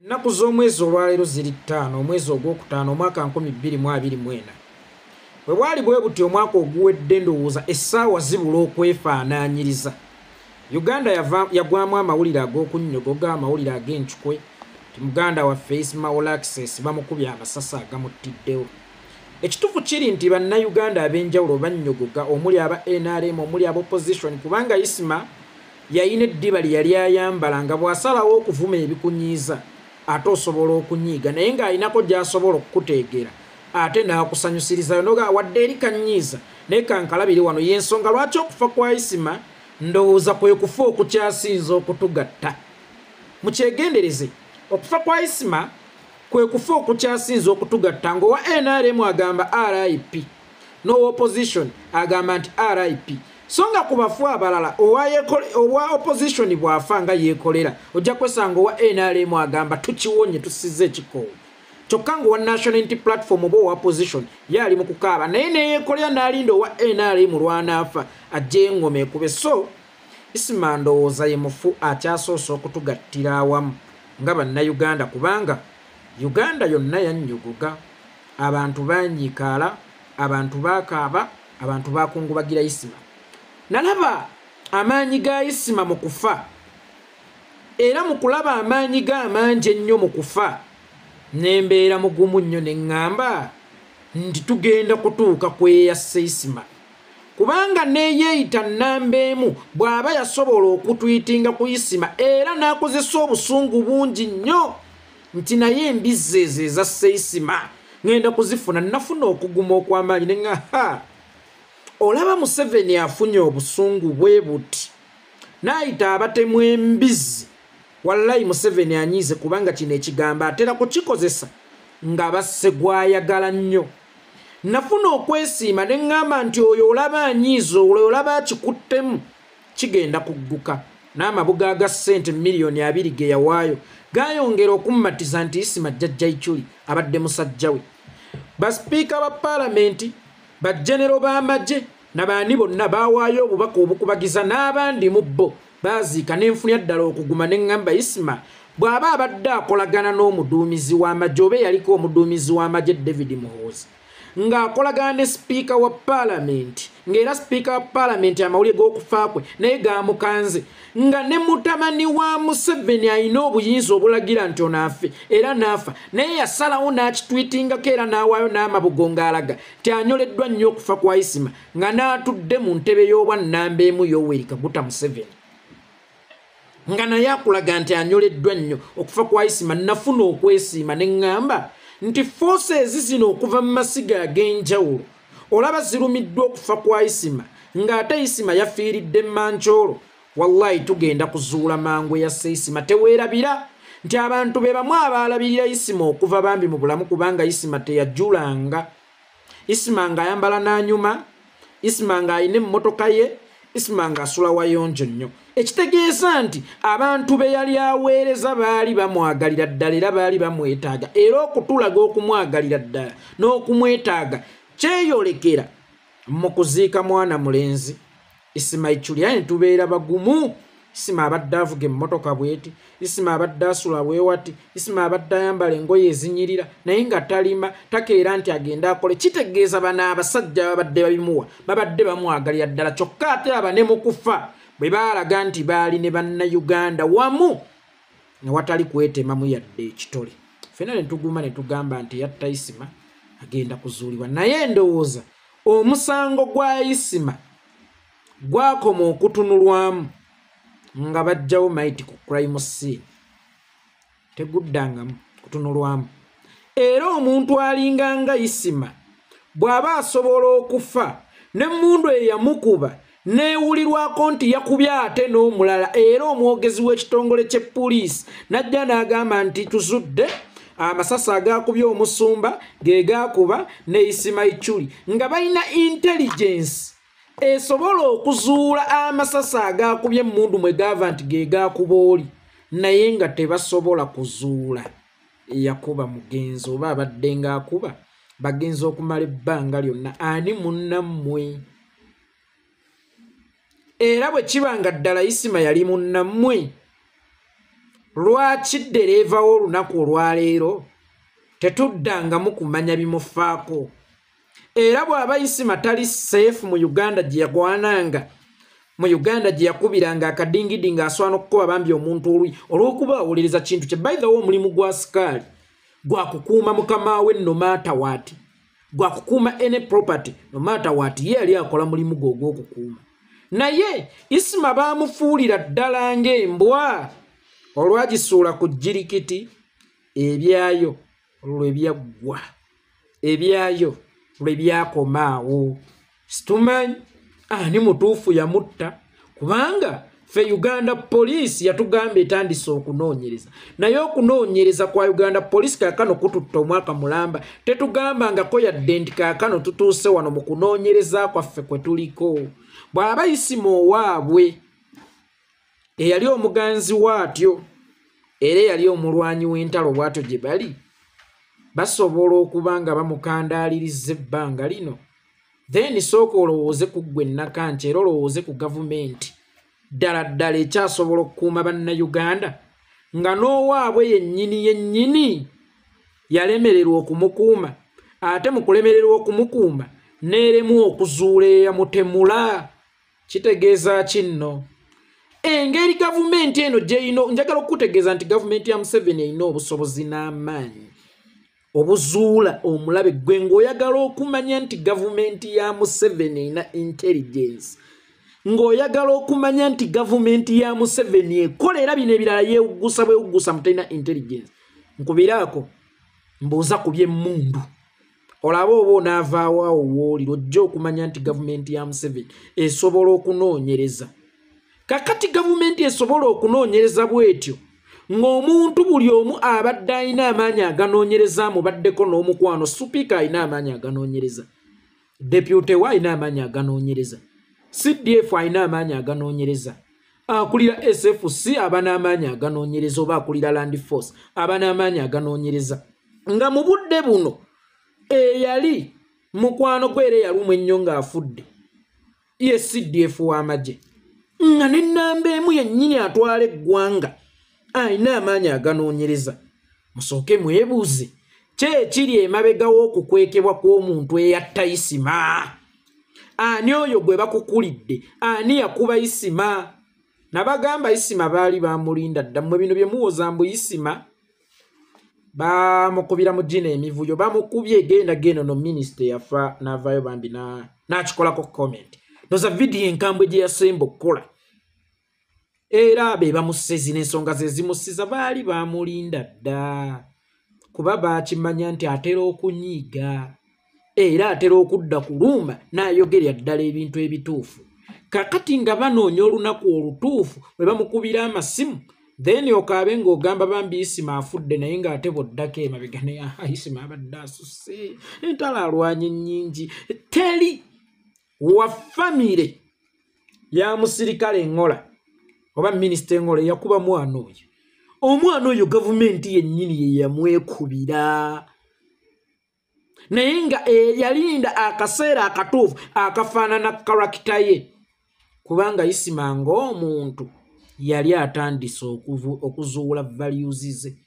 Ennaku z'omwezi olwaleero ziri 5 omwezi ogwokutaano omwaka 2024. Bwe bwali bwe buti omwaka oguwedde ndowooza essaawa zibula okwefaanaanyiriza. Uganda yagwamu amawulire ag'okunnyogoga, amawulire ag'encukwe nti muganda waffe Isma Olaxess bamukubye amasasi agamuttiddewo. Ekituufu kiri nti bannayuganda ab'enjawulo bannyogoga, omuli aba NRM, omuli aba opposition, kubanga Isma yalina eddiba lye yali ayambala nga bw'asalawo okuvuma ebikunyiiza ate osobola okunyiiga, naye ng'alinako gy'asobola okukuteegera ate n'akusanyusirizayo noga wadde eri kanyiiza naye kankalabire wano. Y'ensonga lwaki okufa kwa Isma ndowooza kwe kufa okukyasinza okutugatta. Mukyegendereze, okufa kwa Isma kwe kufa okukyasinza okutugatta ng'owa NRM agamba RIP n'owa opposition agamba nti RIP. So nga ku bafu abalala owa opposition bw'afa nga yeekolera ojja kwesanga owa NRM agamba tukiwonye tusize ekikoowe, kyokka ng'owa National Unity Platform oba owa opposition ye ali mu kukaaba naye neyeekolera n'alinda owa NRM lw'anaafa ajje engoma ekube. So Isma ndowooza ye mufu akyasoose okutugattira awamu nga bannayuganda, kubanga Uganda yonna yannyogoga, abantu banyiikaala, abantu bakaaba, abantu bakungubagira Isma. Nalaba amaanyi ga Isma mu kufa, era mu kulaba amaanyi ga amangi ennyo mu kufa nembeera mugumu nnyo ne ŋŋamba nti tugenda kutuuka ku eyasse Isma, kubanga neyeeyita nnamba emu bw'aba yasobola okutwitinga ku Isma era n'akozesa obusungu bungi nnyo nti naye embizzi ezo ezasse Isma ŋŋenda kuzifuna. Nafuna okuguma okw'amaanyi ne ŋŋamba ha, olaba Museveni afunye obusungu bwe buti n'ayita abatemu embizzi. Wallayi Museveni anyiize, kubanga kino ekigambo atera kukikozesa nga basse gw'ayagala nnyo. Nafuna okwesiima ne ŋŋamba nti oyo olaba anyiize, oyo olaba akikuttemu, kigenda kugguka. N'amabuga aga ssente 20 millioni ge yawaayo gaayongera okummatiza nti Isma jjajja Ichuli abadde musajja we. Basipiika ba paalamenti, bajenero b'amagye nabaani bonna baawaayo obubaka obukubagiza, n'abandi mu bo baaziika. N'enfunira ddala okuguma ne ŋŋamba Isma bw'aba abadde akolagana n'omuduumizi w'amagye oba eyaliko omuduumizi w'amagye David Muhoozi, ng'akolagana ne sipiika wa paalamenti, ng'era sipiika wa paalamenti amawulire g'okufa kwe naye gamukanze, nga ne mutabani wa Museveni alina obuyinza obulagira nti ono afe era n'afa, naye yasalawo n'akitwitingako era n'awaayo n'amabugo ng'alaga nti anyoleddwa nnyo okufa kwa Isma, nga n'atudde mu ntebe y'obwannamba emu Yoweri Kaguta Museveni, nga naye akulaga nti anyoleddwa nnyo okufa kwa Isma. Nafuna okwesiima ne ŋŋamba nti forces zino okuva mu masiga ag'enjawulo olaba zirumiddwa okufa kwa Isma, ng'ate Isma yafiiridde Mankyolo. Wallayi tugenda kuzuula mangu eyasse Isma. Teweerabira nti abantu be bamu abaalabirira Isma okuva bambi mu bulamu, kubanga Isma teyajulanga. Isma ng'ayambala n'anyuma, Isma ng'alina emmotoka ye, Isma ng'asula wayonjo nnyo, ekitegeeza nti abantu be yali aweereza baali bamwagalira ddala era baali bamwetaaga. Era okutulaga okumwagalira ddala n'okumwetaaga kyeyolekera mu kuziika mwana mulenzi Isma Ichuli. Aye tubeera bagumu. Isma abadde avuga emmotoka bweti, Isma abadde asula bwewati, Isma abadde ayambala engoye ezinyirira, naye nga talima takeera nti agenda akole. Kitegeeza bano abasajja babadde babimuwa, babadde bamwagalira ddala. Kyokka ate aba ne mu kufa bwe baalaga nti baali ne bannayuganda wamu newatali kwetemamu yadde ekitole, ffenna ne tuguma ne tugamba nti yatta Isma agenda kuzuulibwa. Naye ndowooza omusango gwa Isma gwakoma okutunulwamu nga bajjawo maiti ku crime scene, teguddangamu kutunulwamu. Era omuntu alinga nga Isma bw'aba asobola okufa n'emmundu eyamukuba neewulirwako nti yakubye ate n'omulala, era omwogezi w'ekitongole ky'epoliisi n'ajja n'agamba nti tuzudde amasasi agakubye omusumba ge gaakuba ne Isma Ichuli, nga balina intelligence esobola okuzuula amasasi agakubye emmundu mwe gaava nti ge gaakuba oli, naye nga tebasobola kuzuula yakuba mugenzi oba abadde ng'akuba bagenzi okumala ebbanga lyonna. Ani munnammwe? Era bwe kiba nga ddala Isma yali munnammwe, Lwaki ddereeva w'olunaku olwaleero tetuddangamu kumanya bimufaako? Era bw'aba Isima tali safe mu Uganda gye yagwananga, mu Uganda gye yakubiranga akadingidi ng'aswana okukuba bambi omuntu oluyi olw'okuba awuliriza kintu kye. By the way, omulimu gwa sikaali gwa kukuuma mukama we no matter what, gwa kukuuma any property no matter what. Ye yali akola mulimu gwe ogw'okukuuma, naye Isima baamufuulira ddala ng'embwa olwagisuula ku jirikiti, ebyayo lwe byaggwa, ebyayo lwe byakomaawo. Situmanyi ani mutuufu yamutta, kubanga ffe Uganda Police yatugamba etandise okunoonyereza, naye okunoonyereza kwa Uganda Police kaakano kututta omwaka mulamba. Tetugambangako yadde nti kaakano tutuuse wano mu kunoonyereza kwaffe kwe tuliko. Bw'aba Isima owaabwe eyali omuganzi waatyo era eyali omulwanyi w'entalo bw'atyo gye bali, basobola okuba nga bamukandaaliriza ebbanga lino. Then sooka olowooze ku ggwe Nakanki, era olowooze ku gavumenti ddala ddala ekyasobola okukuuma Bannayuganda nga n'owaabwe yennyini yennyini yalemererwa okumukuuma, ate mu kulemererwa okumukuuma n'eremu okuzuula eyamutemula. Kitegeeza ki nno? Engeri gavumenti eno gy'erina, njagala okukutegeeza nti gavumenti ya Museveni erina obusobozi n'amaanyi obuzuula omulabe. Ggwe ng'oyagala okumanya nti gavumenti ya Museveni erina intelligence, ng'oyagala okumanya nti gavumenti ya Museveni ekola, era bino ebirala yeewuggusa bwewuggusa mutalina intelligence, nkubiraako mbuuza ku by'emmundu olabe oba onaavaawo awo woolira, ojja okumanya nti gavumenti ya Museveni esobola okunoonyereza. Kakati gavumenti esobola okunoonyereza bw'etyo ng'omuntu buli omu abadde alina amaanyi aganoonyereza amubaddeko n'omukwano. Sipiika alina amaanyi aganoonyereza, deputy we alina amaanyi aganoonyereza, CDF alina amaanyi aganoonyereza, akulira SFC aba n'amaanyi aganoonyereza, oba akulira Land Force aba n'amaanyi aganoonyereza, nga mu budde buno eyali mukwano gwe era eyalumwa ennyo ng'afudde ye CDF w'amagye, nga n'ennamba emu yennyini atwala eggwanga alina amaanyi aganoonyereza. Musooke mwebuuze ki ekiri emabega w'okukwekebwa kw'omuntu eyatta Isima. Ani oyo gwe bakukulidde? Ani yakuba Isima? Nabagamba Isima baali bamulinda dda. Mmwe bino bye muwoza mbu Isima bamukubira mu gino emivuyo, bamukubye genda genda. No minisita yafa n'avaayo bambi n'akikolako comment noza vidiyo enkambwe gye yasemba okukola, era be bamusezi n'ensonga ze zimusiza. Baali bamulinda dda kuba baakimanya nti atera okunyiiga era atera okudda kulumba n'ayogerera ddala ebintu ebituufu. Kakati nga banoonya olunaku olutuufu bwe bamukubira amasimu, then okaabe ng'ogamba bambi Isima afudde, naye ng'ate bw'oddako emabega naye Isima abadde asusse entalo alwanye nnyingi. Teri wa famire ya musirikale Engola oba minisita Engola eyakuba mwana oyo. Omwana oyo gavumenti yennyini ye yamwekubira, naye nga yalinda akaseera akatuufu akafaanana character ye, kubanga Isima ng'omuntu yali atandise okuzuula values ze,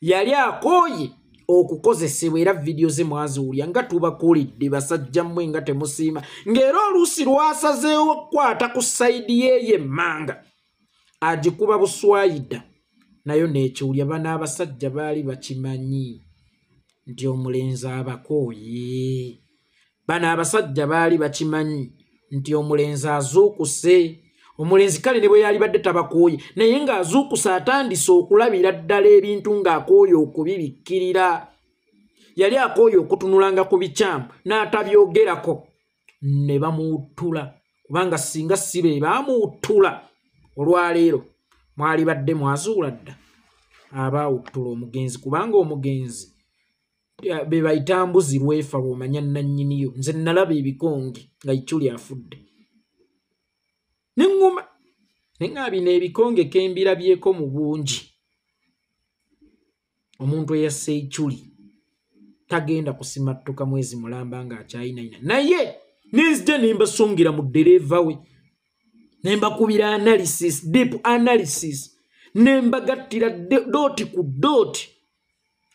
yali akooye okukozesebwa. Era vidiyo ze mwaziwulya nga tubakuulidde, basajja mmwe nga temusiima, ng'era oluusi lwasazeewo okukwata ku side yeeyo emmanga agikuba buswayida nayo n'ekiwulya. Bano abasajja baali bakimanyi nti omulenzi abakooye. Bano abasajja baali bakimanyi nti omulenzi azuukuse. Omulenzi kale ne bwe yalibadde tabakooye, naye ng'azuukuse, atandise okulabira ddala ebintu ng'akooye okubibikkirira. Yali akooye okutunulanga ku bikyamu n'atabyogerako, ne bamuwuttula, kubanga singa si be baamuwuttula, olwaleero mwalibadde mwazuula dda abaawuttula omugenzi, kubanga omugenzi be bayita mbuzi lwefa lw'omanya nnannyiniyo. Nze nalaba ebikonge nga Ichuli afudde neŋŋuma, naye nga bino ebikonge kembirabyeko mu bungi. Omuntu eyasse Ichuli tagenda kusimattuka mwezi mulamba ng'akyayinayina, naye nenzija ne mbasongira mu ddereeva we ne mbakubira analysis, deep analysis. Ne mbagattira doti ku doti.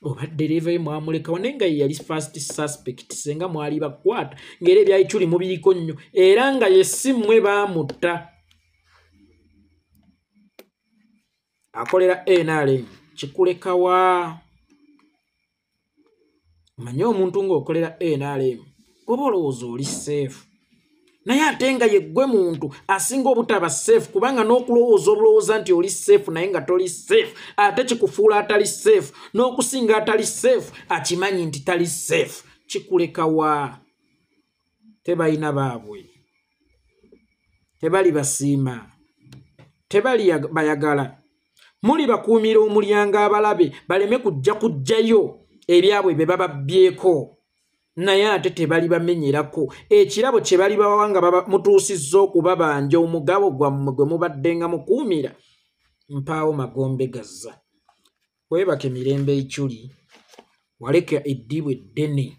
Oba ddereeva ye mwamulekawo, naye nga ye yali first suspect, senga mwali bakwata ng'era ebya Ichuli mubiriko nnyo, era nga ye si mmwe baamutta. Akolera NRM kikulekawa? Manye omuntu ng'okolera NRM goba olowooza oli safe, naye ate nga ye ggwe muntu asinga obutaba safe, kubanga n'okulowooza obulowooza nti oli safe naye nga toli safe, ate kikufuula atali safe, n'okusinga atali safe akimanyi nti tali safe. Kikulekawa? Tebalina baabwe, tebali basiima, tebali bayagala. Muli bakuumira omulyango abalabe baleme kujja kujjayo ebyabwe bye bababbyeko, naye ate tebali bamenyerako. Ekirabo kye bali bawa nga mutuusizza okubabanja omugabo gwammwe gwe mubadde nga mukuumira, mpaawo magombe gazza. Weebake mirembe Ichuli, waleka eddibu eddene,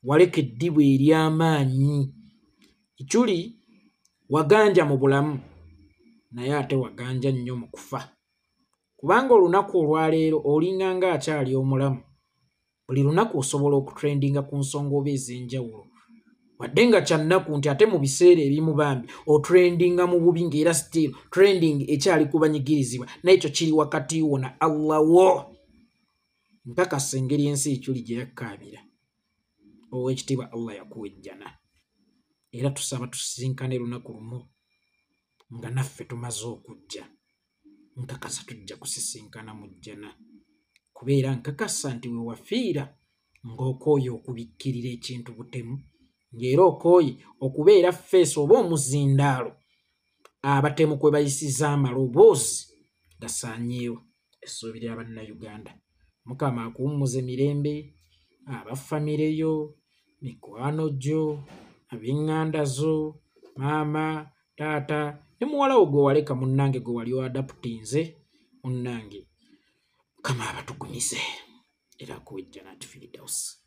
waleka eddibu ery'amaanyi. Ichuli waganja mu bulamu, naye ate waganja nnyo mu kufa, kubanga olunaku olwaleero olinga nga akyali omulamu. Buli lunaku osobola okutrendinga ku nsonga oba ez'enjawulo, wadde nga kyannaku nti ate mu biseera ebimu bambi otrendinga mu bubi, ng'era still trending ekyali kubanyigirizibwa, n'ekyo kiri wakati wo na Allah wo. Nkakasa engeri ensi Ichuli gye yakkaabira, ow'ekitiibwa Allah yakuwa ejjana, era tusaba tusisinkane lunaku lumu nga naffe tumaze okujja. Nkakasa tujja kusisinkana mu jjana, kubeera nkakasa nti we wafiira ng'okooye okubikkirira ekintu butemu, ng'era okooye okubeera feesi oba omuzindaalo abatemu kwe bayisiza amaloboozi gasaanyeewo. Essuubi lya Bannayuganda. Mukama akuwummuze mirembe, abafamire yo, mikwano gyo, ab'eŋŋanda zo, maama, taata ne muwala wo gwe waleka munnange gwe wali oadaputinze munnange. Mukama abatugumize era akuwe Jannat Firdaus.